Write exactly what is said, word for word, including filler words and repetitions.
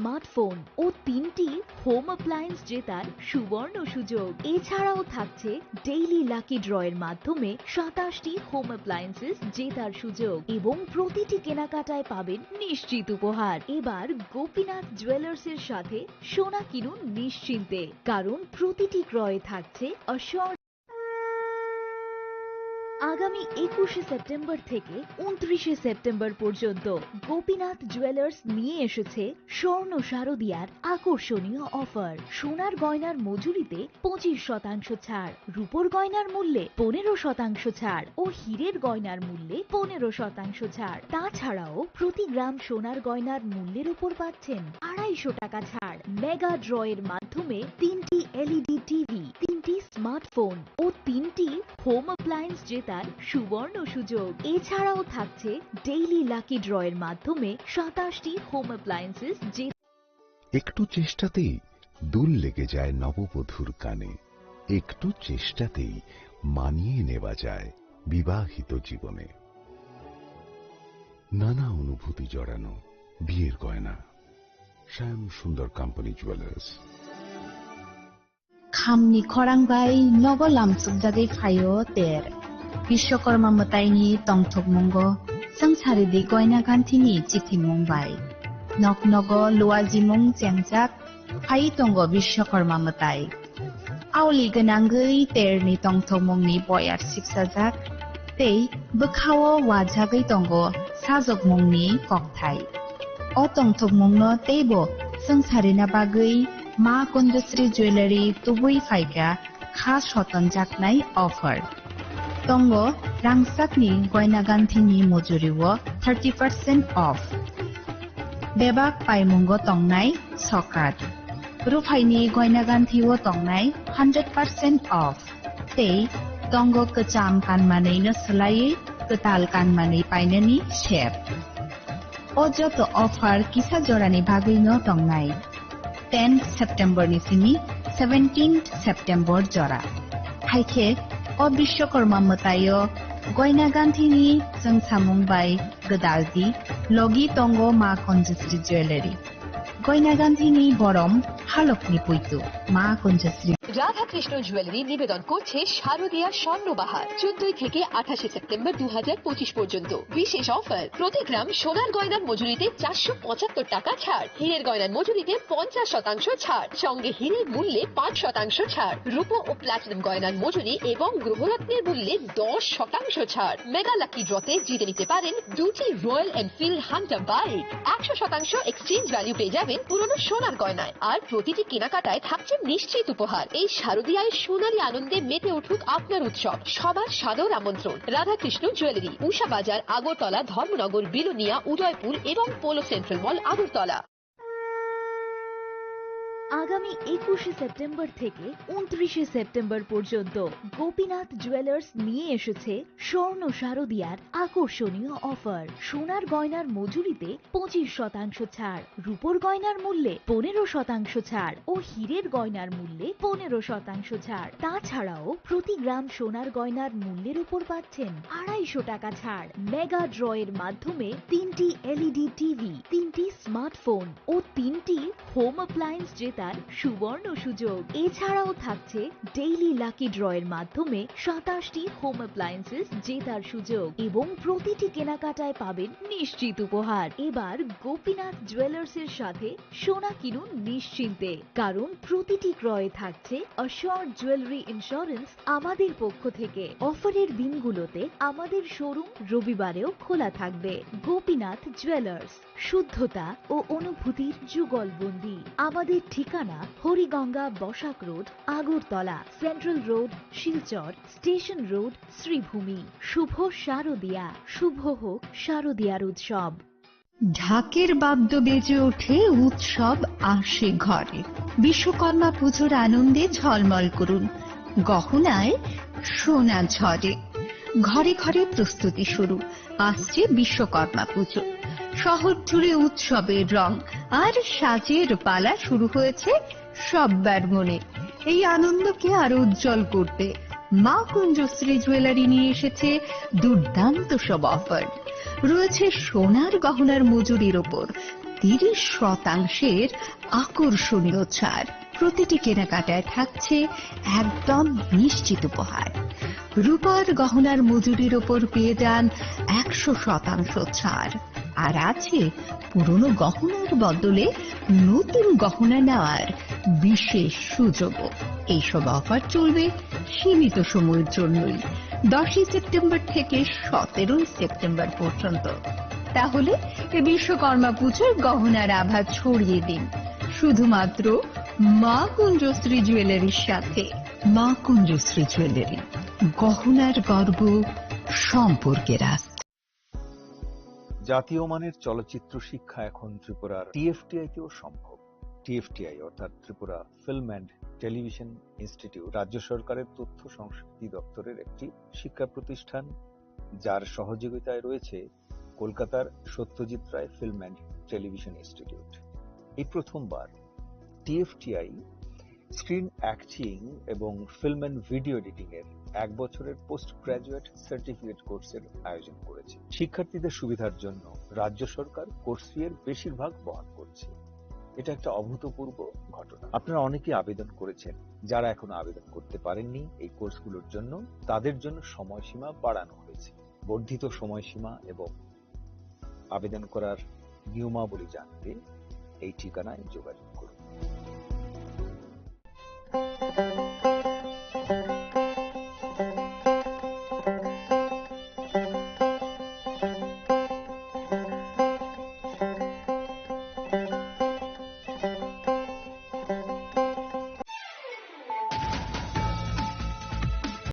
স্মার্টফোন ও তিনটি home appliance জেতার সুবর্ণ সুযোগ। এছাড়াও থাকছে ডেইলি লাকি ড্র এর মাধ্যমে সাতাশটি হোম অ্যাপ্লায়েন্সেস জেতার সুযোগ এবং প্রতিটি কেনাকাটায় পাবেন নিশ্চিত উপহার। এবার গোপীনাথ জুয়েলার্স এর সাথে সোনা কিনুন নিশ্চিন্তে, কারণ প্রতিটি ক্রয়ে থাকছে অসর। আগামী একুশে সেপ্টেম্বর থেকে ঊনত্রিশে সেপ্টেম্বর পর্যন্ত গোপীনাথ জুয়েলার্স নিয়ে এসেছে স্বর্ণ শারদিয়ার আকর্ষণীয় অফার। সোনার গয়নার মজুরিতে পঁচিশ শতাংশ ছাড়, রূপোর গয়নার মূল্যে পনেরো শতাংশ ছাড় ও হীরের গয়নার মূল্যে পনেরো শতাংশ ছাড়। তাছাড়াও প্রতি গ্রাম সোনার গয়নার মূল্যের উপর পাচ্ছেন আড়াইশো টাকা ছাড়। মেগা ড্র এর মাধ্যমে তিনটি এলইডি টিভি, তিনটি স্মার্টফোন ও তিনটি হোম অ্যাপ্লায়েন্স জেতার সুবর্ণ সুযোগ। এছাড়াও থাকছে ডেইলি লাকি ড্র এর মাধ্যমে সাতাশটি হোম অ্যাপ্লায়েন্সেস জেতার। একটু চেষ্টাতেই দুল লেগে যায় নববধূর কানে। একটু চেষ্টাতেই মানিয়ে নেওয়া যায় বিবাহিত জীবনে। নানা অনুভূতি জড়ানো বিয়ের গয়না। শ্যাম সুন্দর company jewellers. Khamni khorang bai nogo lamsukjagwi phaio ter. Bishwakarma mwtaini tongthokmungo swngcharidi goina ganthini chithimung bai. Nok nogo luajimung chengjak phai tongo Bishwakarma mwtai. Aoli gwnangwi terni tongthokmungni boyar sipsajak tei bwkhao wajagwi tongo sajokmungni kokthai. O tongthokmungno teibo swngcharina bagwi Ma Kunjasri Jewellery tubui phaikha kha sotonjaknai offer. Tongo rangchakni goina ganthini mojuri o thirty percent off. Bebak paimungo tongnai sokat. Ruphaini goina ganthi o tongnai hundred percent off. Tei tongo kwcham kanmanwi no swlaiwi kwtal kanmanwi painani sep. O joto offer kisa jorani bagwi no tongnai. Tenth September ni simi seventeenth September jora. Haikhe o Bishwakarma mwtaio goina ganthini chwngsamung bai gwdaldi logi tongo Ma Kunjasri Jewellery. Goina ganthini borom halokni puitu Ma Kunjasri. Radhakrishna jewellery নিবেদন করছে শারদীয়া স্বর্ণবাহার, চোদ্দই থেকে আঠাশে সেপ্টেম্বর দু হাজার পঁচিশ পর্যন্ত। বিশেষ অফার, প্রতি গ্রাম সোনার গয়নার মজুরিতে চারশো পঁচাত্তর টাকা ছাড়, হীরের গয়নার মজুরিতে পঞ্চাশ শতাংশ ছাড়, সঙ্গে হীরের মূল্যে পাঁচ শতাংশ ছাড়, রূপো ও প্লাটিনাম গয়নার মজুরি এবং গ্রহরত্নের মূল্যে দশ শতাংশ ছাড়। মেগা লাকি ড্রতে জিতে নিতে পারেন দুটি রয়্যাল এনফিল্ড হান্টার বাইক, একশো শতাংশ এক্সচেঞ্জ ভ্যালু পেয়ে যাবেন পুরনো সোনার গয়নায়। আর প্রতিটি কেনাকাটায় থাকছে নিশ্চিত উপহার। এই শারদীয়ায় সোনালী আনন্দে মেতে উঠুক আপনার উৎসব। সবার সাদর আমন্ত্রণ। রাধাকৃষ্ণ জুয়েলারি, উষা বাজার, আগরতলা, ধর্মনগর, বিলোনিয়া, উদয়পুর এবং পোলো সেন্ট্রাল মল, আগরতলা। আগামী একুশে সেপ্টেম্বর থেকে ঊনত্রিশে সেপ্টেম্বর পর্যন্ত গোপীনাথ জুয়েলার্স নিয়ে এসেছে স্বর্ণ শারদীয়ার আকর্ষণীয় অফার। সোনার গয়নার মজুরিতে পঁচিশ শতাংশ ছাড়, রূপোর গয়নার মূল্যে পনেরো শতাংশ ছাড় ও হীরের গয়নার মূল্যে পনেরো শতাংশ ছাড়। তাছাড়াও প্রতি গ্রাম সোনার গয়নার মূল্যের উপর পাচ্ছেন আড়াইশো টাকা ছাড়। মেগা ড্র এর মাধ্যমে তিনটি এলইডি টিভি, তিনটি স্মার্টফোন ও তিনটি হোম অ্যাপ্লায়েন্স জেতার সুবর্ণ সুযোগ। এছাড়াও থাকছে ডেইলি লাকি ড্র এর মাধ্যমে সাতাশটি হোম অ্যাপ্লায়েন্সেস জেতার সুযোগ এবং প্রতিটি কেনাকাটায় পাবেন নিশ্চিত উপহার। এবার গোপীনাথ জুয়েলার্স এর সাথে সোনা কিনুন নিশ্চিন্তে, কারণ প্রতিটি ক্রয়ে থাকছে অ্যাশিওর জুয়েলারি ইন্স্যুরেন্স আমাদের পক্ষ থেকে। অফারের দিনগুলোতে আমাদের শোরুম রবিবারেও খোলা থাকবে। গোপীনাথ জুয়েলার্স, শুদ্ধতা ও অনুভূতির যুগলবন্দি। আমাদের ঠিকানা Hariganga Basak road, Agartala, central road, Silchar, station road, Shribhumi. শুভ শারদিয়া, শুভ হোক শারদিয়ার উৎসব। ঢাকের বাদ্য বেজে ওঠে, উৎসব আসে ঘরে। বিশ্বকর্মা পুজোর আনন্দে ঝলমল করুন, গহনায় সোনা ঝরে। ঘরে ঘরে প্রস্তুতি শুরু, আসছে বিশ্বকর্মা পুজো। শহর জুড়ে উৎসবের রং আর সাজের পালা শুরু হয়েছে সব্বার মনে। এই আনন্দকে আরো উজ্জ্বল করতে মা কুঞ্জশ্রী জুয়েলারি নিয়ে এসেছে দুর্দান্ত সব অফার। রয়েছে সোনার গহনার মজুরির ওপর তিরিশ শতাংশের আকর্ষণীয় ছাড়। প্রতিটি কেনাকাটায় থাকছে একদম নিশ্চিত উপহার। রূপার গহনার মজুরির ওপর পেয়ে যান একশো শতাংশ ছাড়। আর আছে পুরনো গহনার বদলে নতুন গহনা নেওয়ার বিশেষ সুযোগও। এইসব অফার চলবে সীমিত সময়ের জন্যই, দশই সেপ্টেম্বর থেকে সতেরোই সেপ্টেম্বর পর্যন্ত। তাহলে এ বিশ্বকর্মা পুজোর গহনার আভা ছড়িয়ে দিন শুধুমাত্র মা কুঞ্জশ্রী জুয়েলারির সাথে। মা কুঞ্জশ্রী জুয়েলারি, গহনার গর্ব, সম্পর্কের আস্থা। জাতীয় মানের চলচ্চিত্র শিক্ষা এখন ত্রিপুরার টিএফটিআই তেও সম্ভব। টিএফটিআই অর্থাৎ Tripura film and television institute রাজ্য সরকারের তথ্য সংস্কৃতি দপ্তরের একটি শিক্ষা প্রতিষ্ঠান, যার সহযোগিতায় রয়েছে কলকাতার সত্যজিৎ Ray film and television institute. এই প্রথমবার টিএফটিআই স্ক্রিন অ্যাক্টিং এবং ফিল্ম অ্যান্ড ভিডিও এডিটিং এর এক বছরের পোস্ট গ্র্যাজুয়েট সার্টিফিকেট কোর্সের আয়োজন করেছে। শিক্ষার্থীদের সুবিধার জন্য রাজ্য সরকার কোর্স ফি এর বেশিরভাগ বহন করছে। এটা একটা অভূতপূর্ব ঘটনা। আপনারা অনেকেই আবেদন করেছেন, যারা এখনো আবেদন করতে পারেননি এই কোর্সগুলোর জন্য, তাদের জন্য সময়সীমা বাড়ানো হয়েছে। বর্ধিত সময়সীমা এবং আবেদন করার নিয়মাবলী জানতে এই ঠিকানায় যোগাযোগ